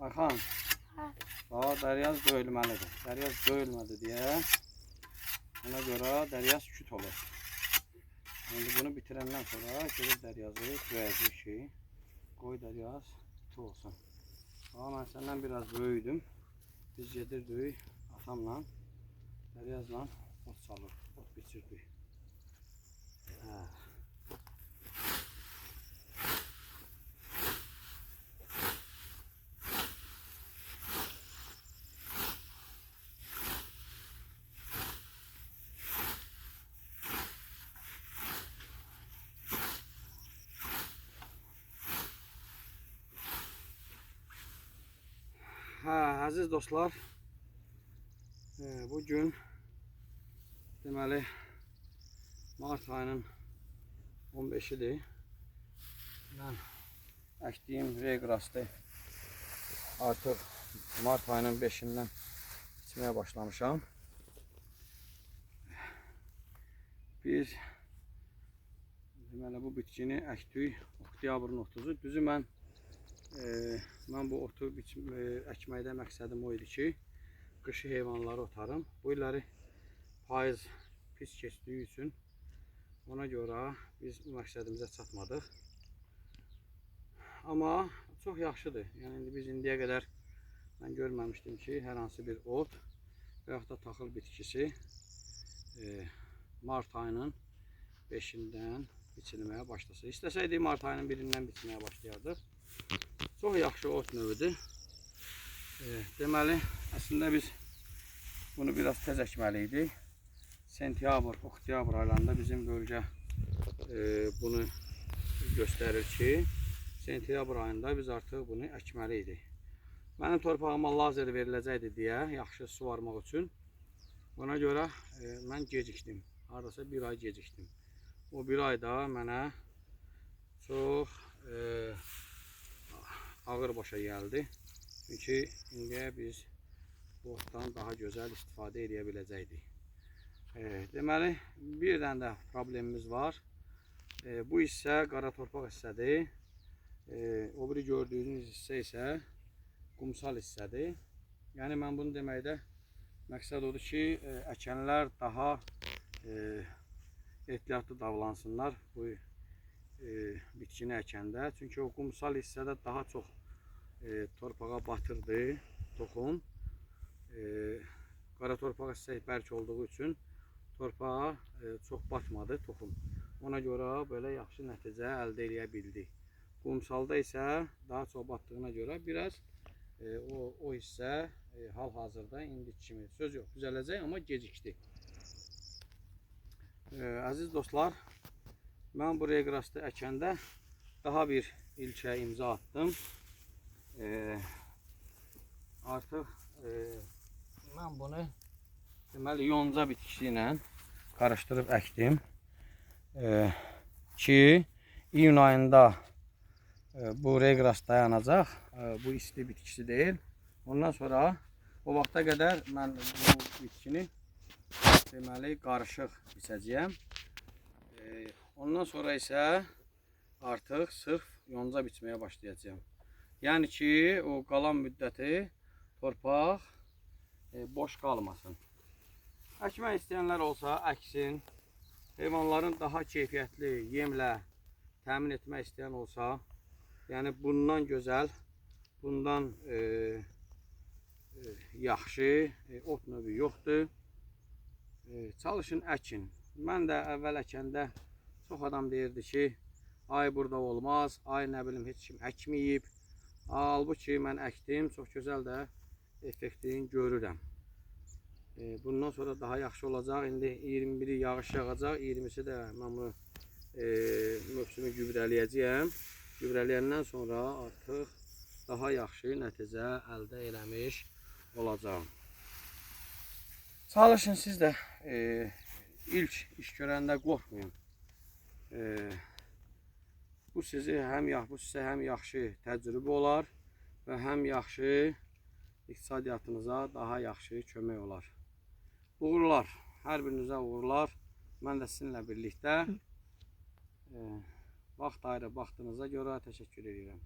Ayxan, Hə. Daha dəryaz döyülməlidir. Dəryaz döyülmədi deyə ona görə dəryaz küt olur. İndi bunu bitirəndən sonra gedib dəryazı döyəcəyik ki, qoy dəryaz iti olsun. Daha mən səndən biraz böyüdüm. Biz gedirdik atamla, dəryazla ot salır, ot biçirdik. Hə. Hə, əziz dostlar, bugün deməli mart ayının 15-idir. Mən əkdiyim reyqrastı artıq mart ayının 5-indən biçməyə başlamışam. Biz deməli bu bitkini əkdik oktyabrın 30-u. Düzü mən bu otu əkməkdə məqsədim o idi ki, qışı heyvanları otarım. Bu illəri payız pis keçdiyi üçün ona görə biz bu məqsədimizə çatmadıq. Amma çox yaxşıdır. Yəni indi biz indiyə qədər mən görməmişdim ki, hər hansı bir ot və yaxud da taxıl bitkisi mart ayının 5-indən biçilməyə başlasın. İstəsəydik mart ayının 1-indən biçməyə başlayardıq. Çox yaxşı ot növüdür. Deməli, əslində biz bunu biraz tez əkməli idik. Sentyabr, oktyabr aylarında bizim bölgə bunu göstərir ki, sentyabr ayında biz artıq bunu əkməli idik. Mənim torpağıma lazer veriləcəkdi deyə, yaxşı suvarmaq üçün. Ona görə mən gecikdim. Hardasa bir ay gecikdim. O bir ayda mənə çox ağır başa gəldi. Çünki indiyə biz bu otdan daha gözəl istifadə edə biləcəkdik. Deməli, bir dənə də problemimiz var. Bu hissə qara torpaq hissədir. O biri gördüyünüz hissə isə qumsal hissədir. Yəni mən bunu deməkdə məqsəd odur ki, əkənlər daha ehtiyatlı davlansınlar bu bitkini əkəndə. Çünki o qumsal hissədə daha çox torpağa batırdı toxum. Qara torpaq hissə bərk olduğu üçün torpağa çox batmadı toxum. Ona görə belə yaxşı nəticə əldə eləyə bildik. Qumsalda isə daha çox batdığına görə biraz o hissə hal-hazırda indiki kimi söz yox, düzələcək, amma gecikdi. Əziz dostlar, mən bu reyqrastı əkəndə daha bir ilkə imza atdım. Artıq mən bunu deməli yonca bitkisi ilə qarışdırıb əkdim. Ki iyun ayında bu reyqrast dayanacaq. Bu isti bitkisi deyil. Ondan sonra o vaxta qədər mən bu bitkini deməli qarışıq biçəcəyəm. Ondan sonra isə artıq sırf yonca biçməyə başlayacağam. Yəni ki, o qalan müddəti torpaq boş qalmasın. Əkmək istəyənlər olsa əksin. Heyvanların daha keyfiyyətli yemlə təmin etmək istəyən olsa, yəni bundan gözəl, bundan yaxşı ot növü yoxdur. Çalışın, əkin. Mən də əvvəl əkəndə çox adam deyirdi ki, ay burada olmaz, ay nə bilim heç kim əkməyib. Halbuki mən əkdim, çox gözəl də effektini görürəm. Bundan sonra daha yaxşı olacaq. İndi 21-i yağış yağacaq, 20-si də mən bunu mövsümü gübrələyəcəyəm. Gübrələyəndən sonra artıq daha yaxşı nəticə əldə eləmiş olacağam. Çalışın siz də ilk iş görəndə qorxmayın. Bu sizi həm bu sizə həm yaxşı təcrübə olar və həm yaxşı iqtisadiyyatınıza daha yaxşı kömək olar. Uğurlar, hər birinizə uğurlar. Mən də sizinlə birlikdə vaxt ayırıb vaxtınıza görə təşəkkür edirəm.